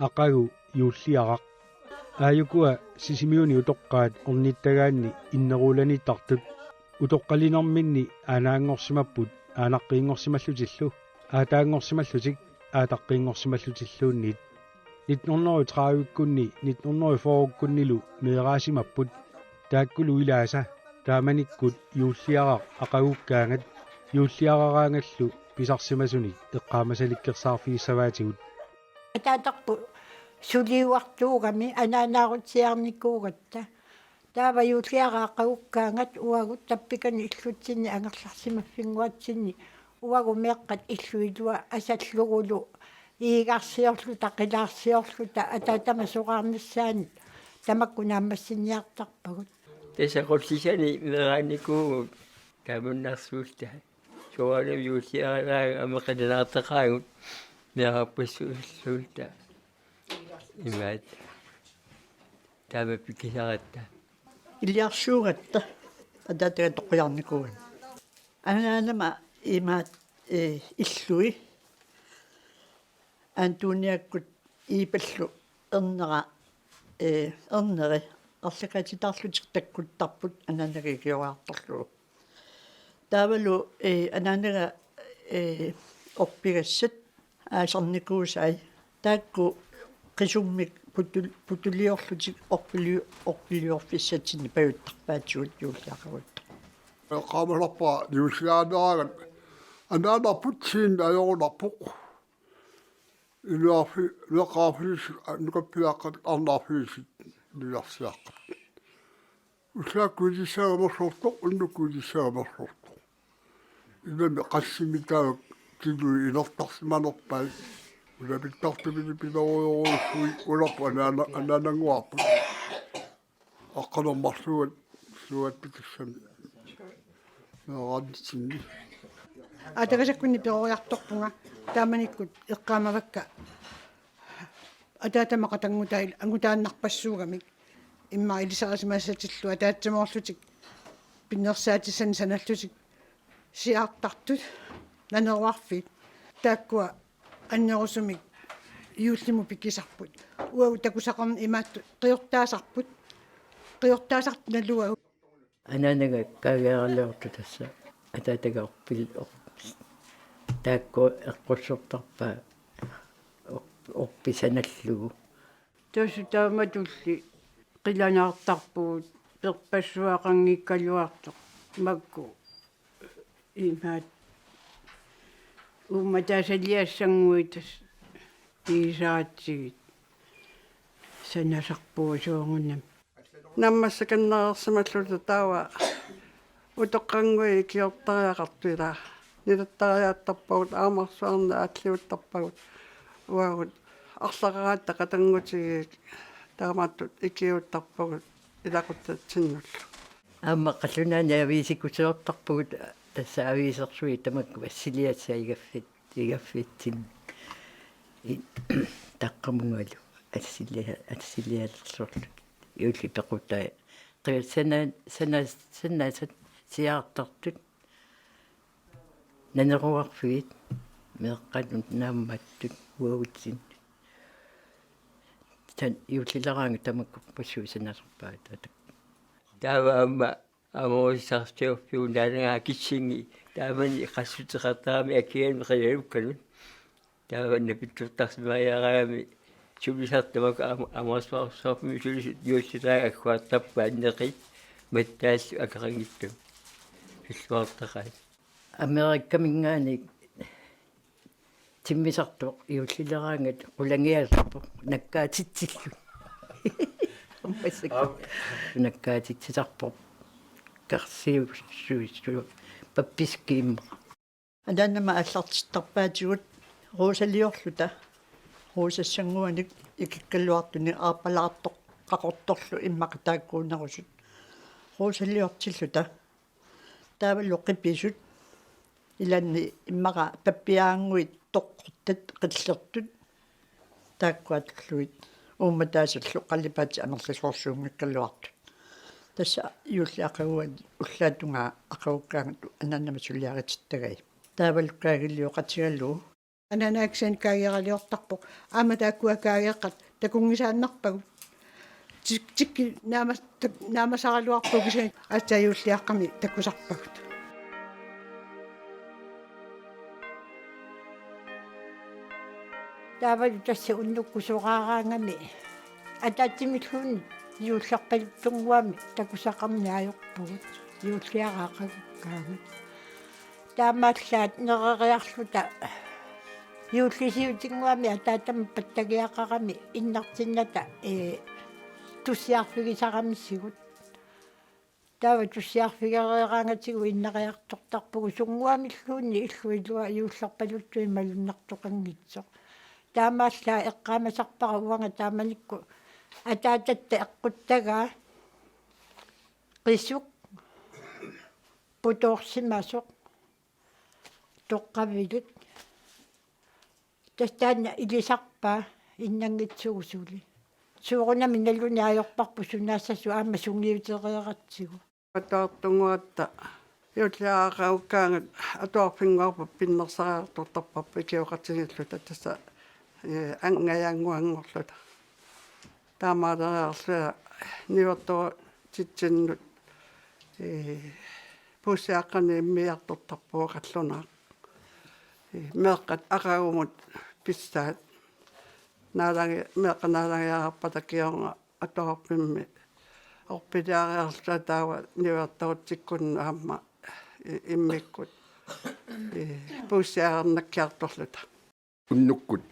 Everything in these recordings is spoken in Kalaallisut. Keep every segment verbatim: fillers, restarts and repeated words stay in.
Aqagu juulliaraq. Aajukua Sisimiuni utoqqaat ornittagaanni inneruulanittartut. Utoqqalinerminni aanaanngorsimapput aanaqqiinngorsimallutillu, aataanngorsimallutik aataqqiinngorsimallutilluunniit. Nitten hundrede og tredive-kkunni nitten hundrede og fyrre-kkunnilu meeraasimapput. Taakkulu ilaasa taamanikkut juulliaraq aqagukkaangat juulliararaangallu pisarsimasunik eqqaamasalikkersaarfigissavaatigut. Ataatarput suliuartuugami anaanaarutsiarnikuugatta. Taava juulliaraq aqagukkaangat uagut tappikani illutsinni angerlarsimaffinnguatsinni uagut meeqqat illuilua asallugulu iigarsiorluta, qilaarsiorluta, ataatama soraarnissaannik tamakku naammassiniartarpagut. Tassa Qullisani meeraanikuugut taamannaarsuulluta. Soorunami juulliararaangat aamma qilanaartaqaagut meerarpassuulluta. Imaat. Taama pikisaratta. Iliarsuugatta. Ataataga toqqiarnikuugami. Anaanama imaat, eh, illui. Antoniakkut Iipallu ernera, eh, erneri arlakaatitaarlutik takkuttarput anaanaga ikioriartorlugu. Taavalu, eh, anaanaga, eh, orpigassat aasarnikuusai taakku qisummik putul-, putuliorlutik orpili-, orpiliorfissatsinnik pajuttarpaatigut juulliaqaguit. Eqqaamasarpara juulliaaneraangat anaanarput Siimmi ajorunarpoq. Inuarfi-, inuaqarfilisik, a-, nukappiaqqat arnarfilisik niarsiaqqat. Ullaakkut ilissagamersortoq, unnukkut ilissagamersortoq. Inami qassimi taava tilui inertarsimanerpai. Unapittartumini pilerujorujussuit unapu anaana-, anaanannguarput. Aqqaneq-marluat suattut tassami meeraanitsinni. Aatagasakkunni peroriartorpunga taamanikkut eqqaamavakka ataatama qatanngutai angutaannarpassuugamik immaqa ilisarisimassatillu ataatsimoorlutik pinnersaatissanik sanallutik siaartartut naneruarfiit taakkua annerusumik juullimut pikisarput. Uagut takusaqarneq imaattut qiortaasarput. Qiortaasartut naluagut. Anaanaga kaageeraliortoq tassa. Ataataga orpil-, orp-, taakku eqqussortarpaa orp-, orpik sanallugu. Tassa taamatulli qilanaartarpugut perpassuaqanngikkaluartoq makku imaat uummataasaliassannguit tassa pigisaatigit sanasarpugut soorunami. Naammassakannareersimalluta taava utoqqannguit ikiortariaqartut ila nitattariaattarpagut aamarsuarneq aalliuttarpagut uagut arlaqaratta qatanngutigiit taamatut ikiuuttarpagut ilaquttatsinnullu. Aamma qallunaani aviisikusiortarpugut tassa aviisersuit tamakku assiliassaat igaffit igaffitsinni. I-, taqqamungalu assilia-, assilialersorlugit. Juulli pequtai. Qi-, sana-, sana-, sana-, sa-, siaartartut. Naneruarfiit. Meeqqanut naammattut uagutsinnut. San-, juullileraangat tamakkorpassuit sanasorpaat tatak. Taava aamma Amorsarsiorfiunaananga kissingi taamani qassuteqartarami akiani qilalukkanut. Taava napittortarsimariaraangami sulisartut tamakku am-, amorsarsiorfimmik sulisut juullileraangat agguartarpaat neqit mattaallu akeqanngitsumik. Pilluartaqaat. Amerikaminngaanniit timmisartoq juullileraangat qulangialerpoq nakkaatitsillugu. Aammassakka nakkaatitsisarpoq karsiussuissu pappiskiimma. Anaanama aallartittarpaatigut ruusaliorluta. Ruusassannguanik ikikkaluartunik aappalaartoq qaqortorlu immaqa taakkuunerusut. Ruusaliortilluta. Taavalu qipisut, ilanni immaqa pappiaannguit toqqortat qillertut, taakkua tullugit uummataasut qalipaatit amerlasoorsuunngikkaluartut. Tassa juulliaqaguani ullaap tungaa aqagukkaangat anaanama suliaritittagai. Taavalu kaagilioqatigalugu. Anaanaa kisianni kaageraliortarpoq. Aamma taakkua kaageeqqat takunngisaannarpagut. Tik-, tikki naamas-, tak-, naamasaraluarpagut kisianni aatsaat juulliaqqami takusarpagut. Taavalu tassa unnukkut soraaraangami ataatsimilluunniit juullerpaluttunnguami takusaqarneq ajorpugut juulliaraaqagukkaangat. Taamaallaat nereriarluta juullisiutinnguami ataatama pattagiaqarami innartinnata, ee, tussiarfigisaramisigut. Taava tussiarfigereeraangatigut innariartortarpugut sunnguamilluunniit illup ilua juullerpaluttuinnaq malunnartoqanngitsoq. Taamaallaat eqqaamasarpara uanga taamanikkut ataatatta eqquttagaa qisuk putoorsimasoq toqqavilik. Tassa taanna ilisarpaa innanngitsugut suli. Soorunami naluneq ajorparput sunaassasut aamma sungiutereeratsigu. Atuartunnguatta juulliaraaqagukkaangat atuarfinnguarput pinnersariartortarparput ikioqatigiilluta tassa, ee, angajaannguanngorluta. Taamaaliorlunga niuertorutsitsinnut, ee, puussiaqqanik immiiartortarpugut qallunaaq. Ee, meeqqat aqagumut pissaat. Naalagi-, meeqqat naalagiarpata kingorna atuarfimmi orpiliariarluta taava niuertorutsikkunnut aamma i-, immikkut, ee, puussiaarnakkiartorluta. Unnukkut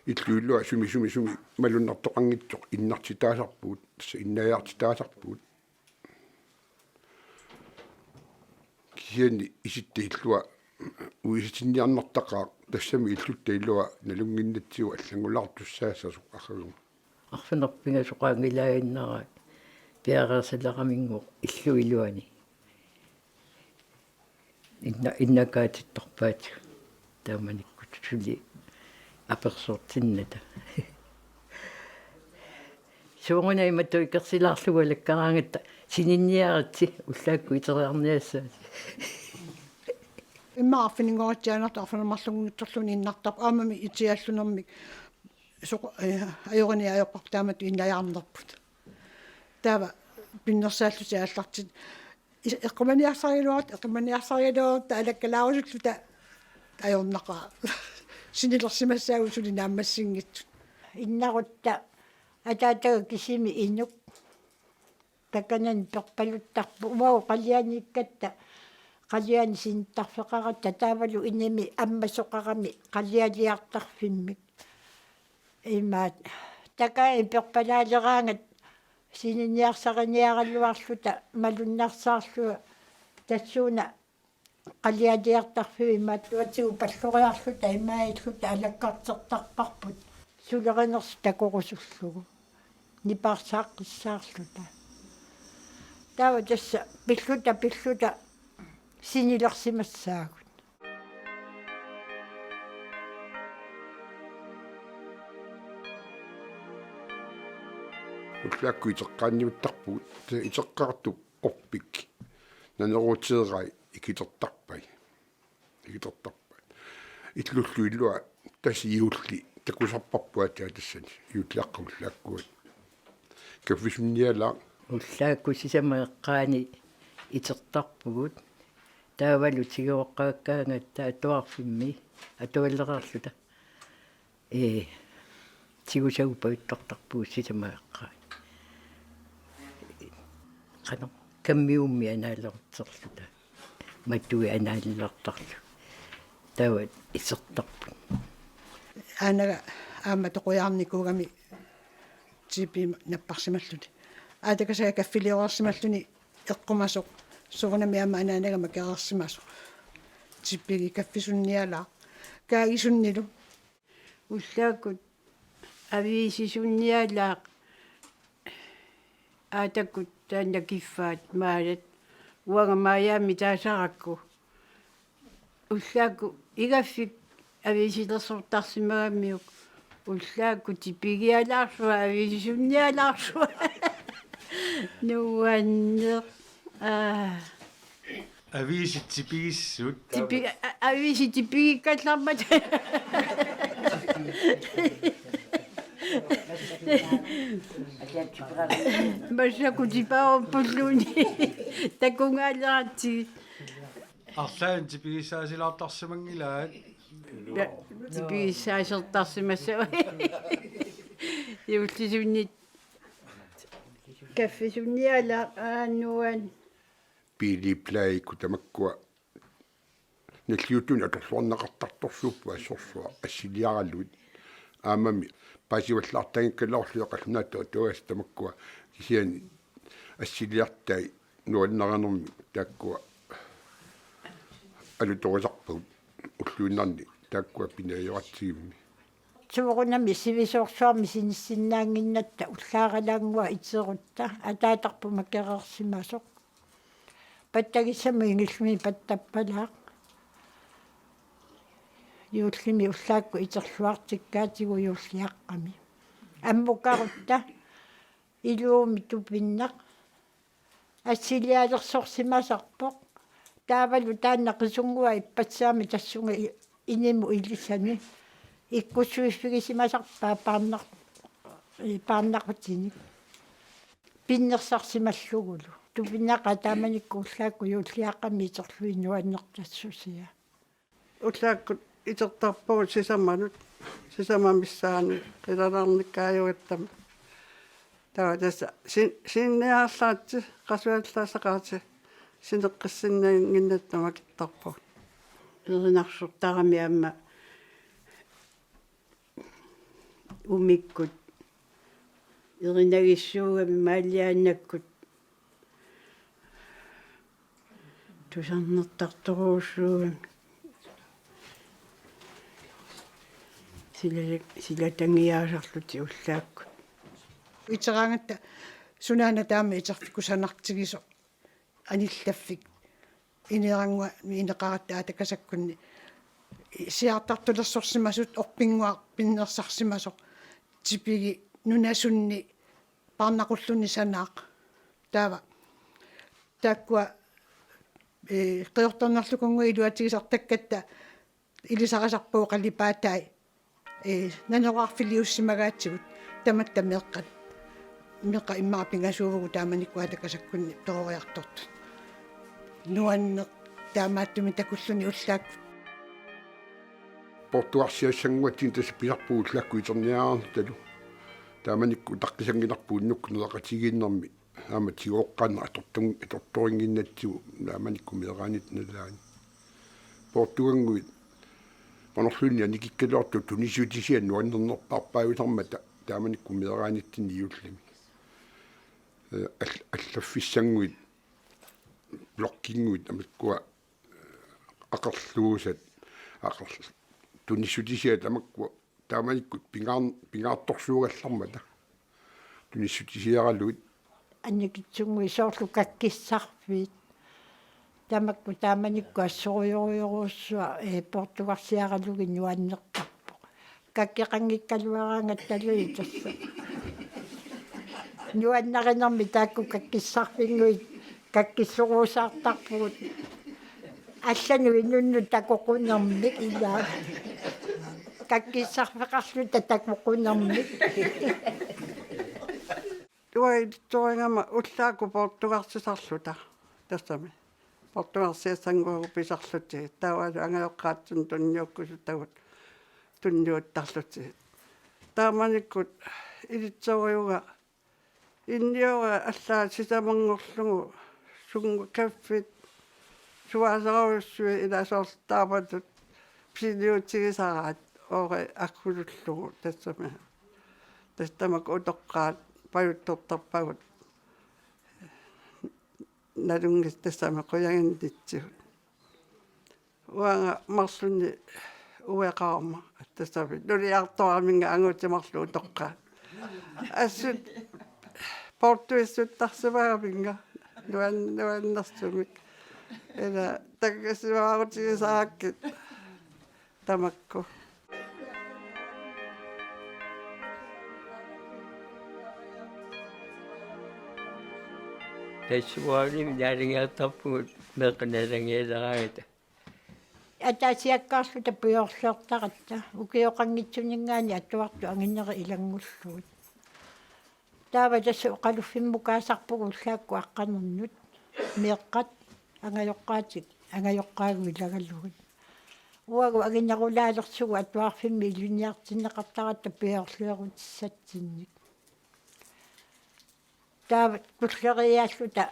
illup ilua sumi, sumi, sumi malunnartoqanngitsoq innartitaasarpugut, tassa innajaartitaasarpugut. Kisianni isitta illua uisatinniarnartaqaaq, tassami illutta ilua nalunnginnatsigu allanngulaartussaassasoq aqagumut. Arfineq-pingasut qaangilaannaraat piareersaleramigooq illup iluani. Inna-, innakaatittarpaatigut taamanikkut suli apersortinnata. Soorunami imatut ikersilaarlugu alakkaraangatta sininniaritsi ullaakkut iteriarniassaasi. Immaqa arfininngoritsiaannartoq arfineq-marlunngitsorluunniit innartarpoq aammami itiallunermik soqu-, ee, ajoriniaajorparput taamatut innajaarnerput. Taava pinnersaallutik aallartitut. Is-, eqqumaniarsarigaluarutta, eqqumaniarsarigaluarutta alakkalaarusulluta ajornaqaaq. Sinilersimassaagut suli naammassinngitsut. Innarutta ataataga kisimi inuk. Takanani perpaluttarpoq uagut qalianiikkatta, qaliani sinittarfeqaratta taavalu inimi ammasoqarami qalialiartarfimmik. Imaat, takanani perpalaaleraangat sininniarsariniaraluarluta malunnarsaarlunga tassuuna qalialiartarfimmik imaattuatigut palloriarluta imaattuulluta alakkartertarparput sulerinersoq takorusullugu nipaarsaaqqissaarluta. Taava tassa pilluta, pilluta sinilersimassaagut. Ullaakkut iteqqaanniuttarpugut, iteqqaartup orpik naneruuteerai ikitertarpai. Ikitertarpai. Illullu ilua tassa juulli takusarparput aatsaat tassani juulliaqqap ullaakkuani. Kaffisunnialaaq. Ullaakkut sisamat eqqaani itertarpugut. Taavalu tigooqqaakkaangatta atuarfimmi atualereerluta. Ee, tigusagupajuttartarpugut sisamat eqqaani. Qanoq, kammiummi anaalerutserluta. Matui anaalertarluta. Taava isertarput. Aanaga aamma toqujaarnikuugami tipi napparsimalluni. Aatakasaga kaffilioreersimalluni eqqumasoq. Soorunami aamma anaanaga makereersimasoq. Tipigik kaffisunnialaaq. Kaagisunnilu. Ullaakkut aviisisunnialaaq. Aatakkut taanna kiffaat maalat Uanga Maajami taasarakku. Ullaakkut igaffik aviisilersortarsimagamiuk. Ullaakkut tipigialaarsuaq, aviisisunnialaarsuaq. Nuanneq. Aa. Aviisit tipigissut. Tipi-, a-, a-, aviisit tipigikkallarmata. Massakkut tipaarupulluunniit. Takungaaleratsigit. Arlaannik tipigissaasilaartarsimanngilaat. Ja, tipigissaasertarsimassavaat. Juullisinnit. Kaffisunnialaaq, aa, nuann. Biiliblaadikkut tamakkua nalliuttunik atorluarneqartartorsuupput assorsuaq assiliaralugit. Aammami paasivallaartagikkaluarlugit qallunaatut atuagassat tamakkua, kisianni assiliartai nuannarinermik taakkua alutorisarpagut ulluinnarni taakkua pinajoratsigimmi. Soorunami sivisoorsuarmi sinissinnaannginnatta ullaaralaannguaq iterutta ataatarput makereersimasoq. Pattagissamut ingilluni pattappalaaq. Juullimi ullaakkut iterluartikkaatigut juulliaqqami. Ammukarutta iluumi tupinnaq assilialersorsimasarpoq. Taavalu taanna Qisunnguaq ippassaammi tassunga i-, inimut ilisani ikkussuiffigisimasarpaa paarnar-, ee, paarnaqutinik. Pinnersarsimallugulu. Tupinnaqaat taamanikkut ullaakkut juulliaqqami iterlugit nuannertassusia. Ullaakkut itertarpagut sisamanut, sisamat missaanni, qilanaarnikkaajugattami. Taava tassa sin-, sinniarlaatsi, qasujallaasaqaatsi, sineqqissinnaannginnatta makittarpagut. Erinarsortarami aamma umikkut, erinagissuugami maaliaannakkut, tusarnertartorujussuugami. Sila-, silatangiaasarlutik ullaakkut. Iteraangatta sunaana taama iterfik kusanartigisoq. Anillaffik. Ineerannguami ineqaratta aatakasakkunni siaartartulersorsimasut orpinnguaq pinnersarsimasoq tipigik nunasunni paarnaqulluni sanaaq. Taava taakkua, ee, qiortornerlukunnguit iluatigisartakkatta ilisarisarpagut qalipaatai, ee, naneruarfiliussimagaatigut tamatta meeqqat. Meeqqat immaqa pingasuuvugut taamanikkut aatakasakkunni peroriartortut. Nuanneq taamaattumik takulluni ullaakkut. Poortugarsiassannguatsinnut tassa pisarpugut ullaakkut iterniarnertalu. Taamanikkut utaqqisanngilarput unnukkut nereqatigiinnermi. Aamma tigooqqaannaq atortun-, atortorinnginnatsigu taamanikkut meeraanitta nalaani. Poortugannguit qanorluunniit anikikkaluartut tunissutisiat nuannernerpaarpaavisarmata taamanikkut meeraanitsinni juullimi. Ee, all-, allaffissannguit, blokkinnguit tamakkua, ee, aqerluusat, aqerl-, tunissutisiat tamakkua taamanikkut pingaar-, pingaartorsuugallarmata. Tunissutisiaralugit. Annikitsunnguit soorlu kakkissarfiit. Tamakku taamanikkut assorujorujorujussuaq, ee, poortugarsiaralugit nuannertarpoq. Kakkeqanngikkaluaraangattaluunniit tassa. Nuannarinermi taakku kakkissarfinnguit kakkissoruusaartarpugut. Allanut inunnut takoqunermik ilaa. Kakkissarfeqarluta takoqunermik. Uanga ilitsoorigama ullaakkut poortugarsisarluta. Tassami. Poortugarsiassannguagut pisarlutigit. Taavalu angajoqqaatsunik tunniukkusutagut tunniuttarlutigit. Taamanikkut ilitsooriuga inniora allaat sisamanngorlugu sunngu kaffit suaasarujussuit ilaa soorlu taamatut pisiniutigisaraat oori aggulullugu tassami. Tassa tamakku utoqqaat pajuttortarpagut. Nalunngilaq tassami qujaginnitsigut. Uanga marlunnik ueqarama tassami nuliartoraminnga angutit marluk utoqqaat. Assut poortuissuttarsimagaminga. Nuan-, nuannersumik. Ila takasivaarutigisarakkit tamakku. Tassuaruni naalagiartarpugut meeqqat naalagialeraangata. Ataasiakkaarluta piorliortaratta, ukioqanngitsuninngaanniit atuartut anginerit ilanngullugit. Taava tassa oqaluffimmut kaasarpugut ullaakkut aqqanernut, meeqqat angajoqqaatik, angajoqqaagut ilagalugit. Uagut anginerulaalersugut atuarfimmi ilinniartinneqartaratta piorliorutissatsinnik. Taava tulleriiaalluta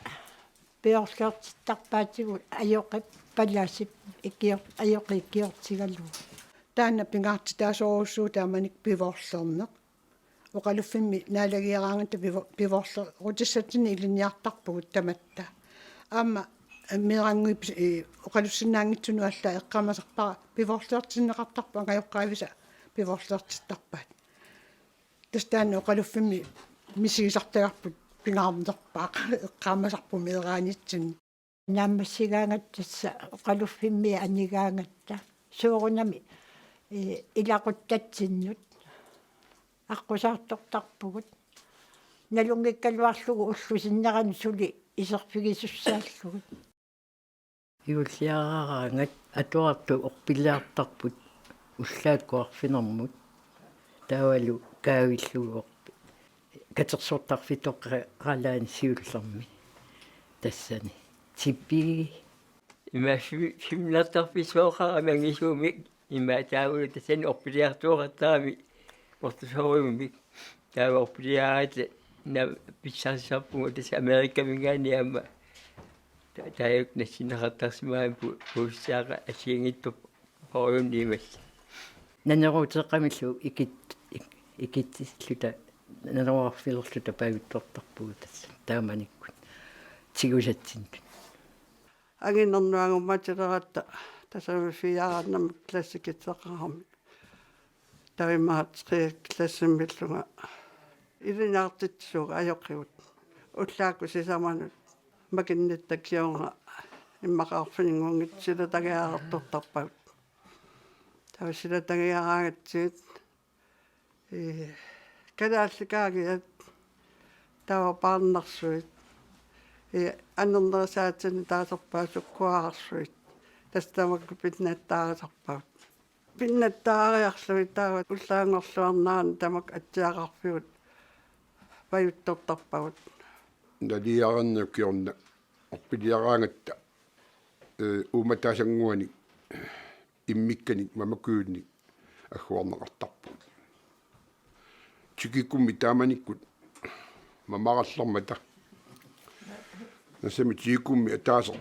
piorliortittarpaatigut ajoqip palasip ikior-, ajoqi ikiortigalugu. Taanna pingaartitaasorujussuuvoq taamanikkut pivorlerneq. Oqaluffimmi naalagiaraangata pivo-, pivorlerutissatsinnik ilinniartarpugut tamatta. Aamma meerannguit pis-, ee, oqalussinnaanngitsunut allaat eqqaamasarpara pivorliortinneqartarput angajoqqaavisa pivorliortittarpaat. Tassa taanna oqaluffimmi misigisartagarput pingaarnerpaaq eqqaamasarput meeraanitsinni. Naammassigaangatta tassa oqaluffimmi anigaangatta. Soorunami, ee, ilaquttatsinnut aqqusaartortarpugut. Nalunngikkaluarlugu ullut sinneranut suli iserfigisussaallugit. Juulliaraangat atuartut orpiliartarput ullaakkut arfinermut. Taavalu kaavillugu orpi-, katersortarfitoqaralaani siullermi. Tassani. Tipi. Ima fim-, fimlertarfissuaqarami angisuumik. Ima taavalu tassani orpiliartuaqartarami Porto Sorummik. Taava orpiliaratta na-, pissarsisarpunga tassa Amerikaminngaanniit aamma. Ta-, taajuk nassinneqartarsimagami pu-, puussaaqa assigiinngitsorput Horujunniimassa. Naneruuteqqamillu ikit-, ik-, ikitilluta naneruarfilerluta pajuttortarpugut tassa taamanikkut tigusatsinnut. Anginernuanngummatileratta tassami fire-annamik klassikitseqarami. Taava imaattoq tredje klassimmillunga ilinniartitsisugut ajoqigut. Ullaakkut sisamanut makinnitta kingorna immaqa arfininngunngitsoq silatagiarartortarpagut. Taava silatagiaraangatsigit, ee, kalaallit kaagiat taava paarnarsuit. Ee, annernerisaatsinnut taasarpaat sukkuararsuit. Tassa tamakku pinnattaarisarpagut. Pinnattaariarlugit taava ullaanngorluarnerani tamakku atsiaqarfigut pajuttortarpagut. Naliaranneq kingorna orpiliaraangatta, ee, uumataasannguanik immikkanik mamakujunik agguarneqartarpugut. Tikikummi taamanikkut mamarallarmata. Tassami tikikummi ataaseq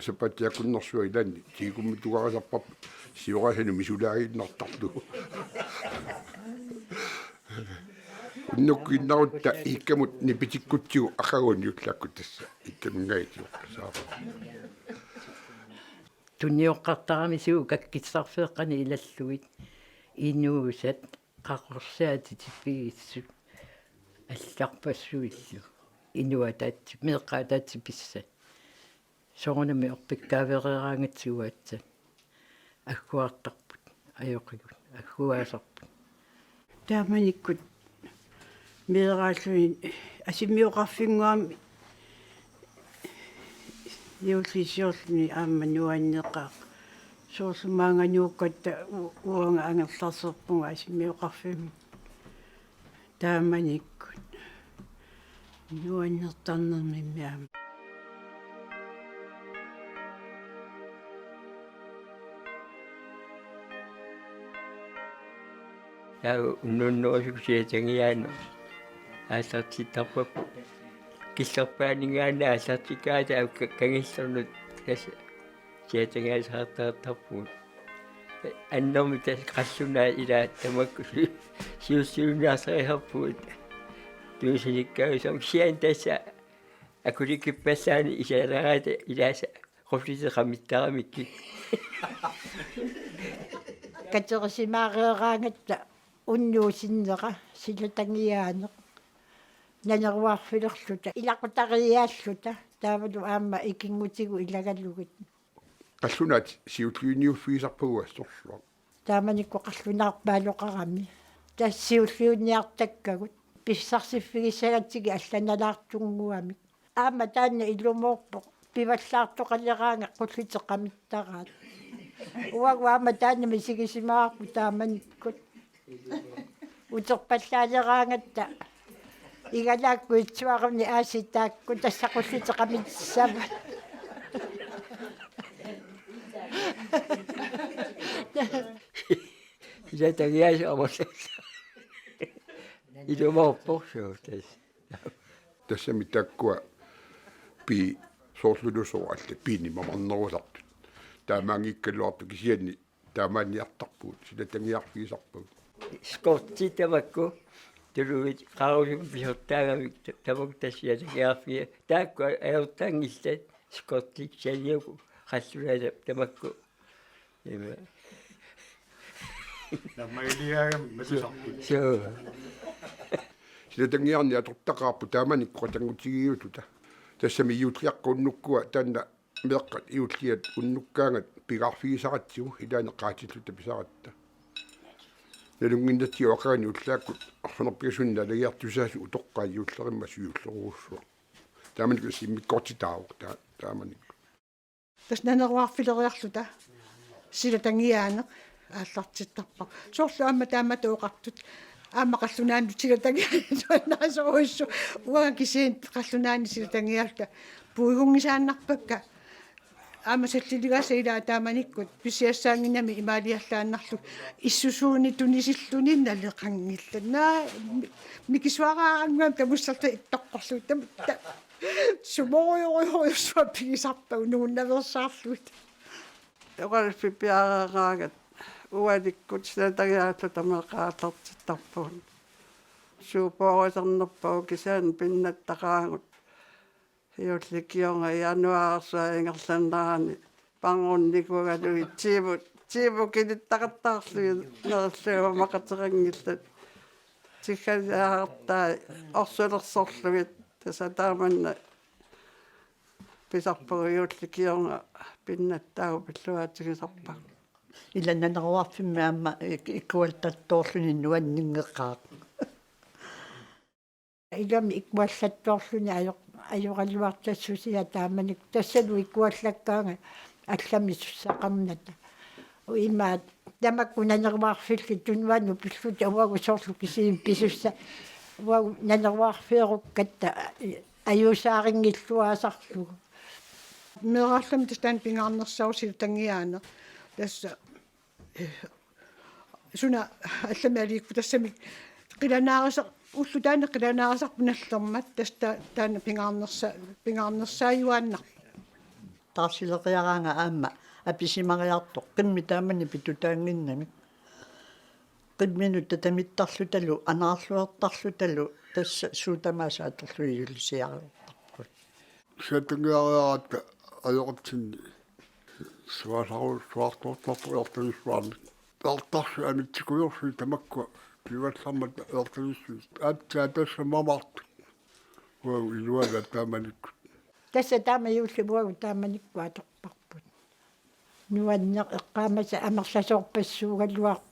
sapaatip-akunneri ilaanni tikikummi tugarisarparput sioraasanut misulaaginnartarlugu. Unnukkiinnarutta iikkamut nipitikkutsigu aqaguani ullaakkut tassa iikkaminngaanniit saapa. Tunioqqartarami suut kakkissarfeeqqani ilallugit inuusat qaqorsaatit tipigissut allarpassuillu inuit ataatsi-, meeqqat ataatsip pissat. Soorunami orpikkaavereeraangatsigu aatsaat. Agguartarput, ajoqigut, agguaasarput. Taamanikkut meeraalluni asimioqarfinnguami juullisiorluni aamma nuanneqaaq. Soorlu maanga nuukkatta u-, uanga angerlarserpunga asimioqarfimmut. Taamanikkut. Nuannertarnermimmi aamma. Taava unnuunnerusukkut silatangiaaneq aallartittarpakka. Killorpaaninngaanniit aallartikkaangat taava ka-, kangillernut tassa silatangiaasartartarpugut. Annermik tassa qallunaat ilaat tamakku si-, siulliunnaarsarisarpugut. Tunusinikkaasumik kisianni tassa akulikippassaani isaleraangata ilaasa qulliseqamittaramikku. Katerisimareeraangatta unnuup sinnera silatangiaaneq. Naneruarfilerluta, ilaqutariiaalluta, taavalu aamma ikinngutigut ilagalugit. Qallunaat siulliunniuffigisarpagut assorsuaq. Taamanikkut qallunaarpaaloqarami. Tassa siulliunniartakkagut. Pissarsiffigissagatsigit allanalaartunnguamik. Aamma taanna ilumoorpoq. Pivallaartoqaleraangat qulluteqamittaraat. Uagut aamma taanna misigisimavarput taamanikkut. Uterpallaaleraangatta igalaakkut itsuaruni aasiit taakku tassa qulluteqamitissavaat. Ilatangiaasiit amerlasuut. Ilumoorpoq suu tassa. Tassami taakkua pii soorlulusooq allat piini mamarnerusartut. Taamaanngikkaluartut kisianni taamaanniartarpugut, silatangiarfigisarpagut. Skorti tamakku, tuluit qarusumik pisortaagavik, ta-, tamakku tassa silatangiarfigi-, taakku ajortanngillat, skorti saniuku, qallunaat tamakku. Ima. Nammailiaagam matusarput. Suu. Silatangiarneq atortaqaarpoq taamanikkut qatanngutigiiulluta. Tassami juulliaqqat unnukkua taanna meeqqat juulliat unnukkaangat pigaarfigisaratsigu ilaanni qaatilluta pisaratta. Nalunnginnatsigu aqagani ullaakkut arfineq-pingasunut naalagiartussaasoq utoqqaat juullerimmassuk juullerujussuaq. Taamanikkut immikkoortitaavoq taa-, taamanikkut. Tassa naneruarfileriarluta silatangiaaneq aallartittarpara. Soorlu aamma taamatut oqartut. Aamma qallunaanut silatangiaaneq nuannarisorujussuuvoq. Uanga kisianni qallunaanut silatangiaalluta puigunngisaannarpakka. Aamma salliligaasa ilaa taamanikkut pisiassaannginnami imaaliallaannarlugu issusuuni tunisilluni naleqanngillat. Naa mi-, mikisuaraannguamik tamussarta ittoqqorlugu. Tam-, ta-, Sumorujorujorujussuaq pigisarpagut nuunnaveersaarlugit. Oqaluffipiareeraangat ualikkut silatangiaalluta meeqqat aallartittarpagut. Suupoorisernerpagut kisianni pinnattaqaagut. Juulli kingorna januaarsuaq ingerlanerani pangunnikuugalugit tiivu, tiivu kinittaqattaarlugit nerillugit maqateqanngillat. Tiggaliartai orsulersorlugit tassa taamanna pisarpagut juulli kingorna pinnattaagut pilluaatigisarpagut. Ila naneruarfimmi aamma ik-, ikkuallattoorluni nuanninngeqaaq. Ilami ikkuallattoorluni ajo-, ajoraluartassusia taamanikkut tassalu ikkuallakkaangat allamik sussaqarnata. Uimaat tamakku naneruarfillit tunuanut pilluta uagut soorlu kisiat pisussa. Uagut naneruarfiorukkatta ajuusaarinngilluaasarlugu. Meeraallami tassa taanna pingaarnersaavoq silatangiaaneq. Tassa suna allami aliikkutassamik qilanaarisa-, ulloq taanna qilanaarisarpoq nallermat tassa ta-, taanna pingaarnersa-, pingaarnersaajuaannarpoq. Taarsileriaraangat aamma apisimariartoq qimmit taamani pitutaannginnamik. Qimminut tatamittarlutalu anaarluartarlutalu tassa suut tamaasa atorlugit ilusiariartarput. Silatangiariaratta ajoqutsinni suasaru-, suaartoortarpoq ujartunissuarnik. Taartarsuit anitsikujorsui tamakkua piugallarmata ujartunissuit. Aatsaat tassa mamartut. Uagut ilualaat taamanikkut. Tassa taama juulli uagut taamanikkut atorparput. Nuanneq eqqaamasat amerlasoorpassuugaluarput.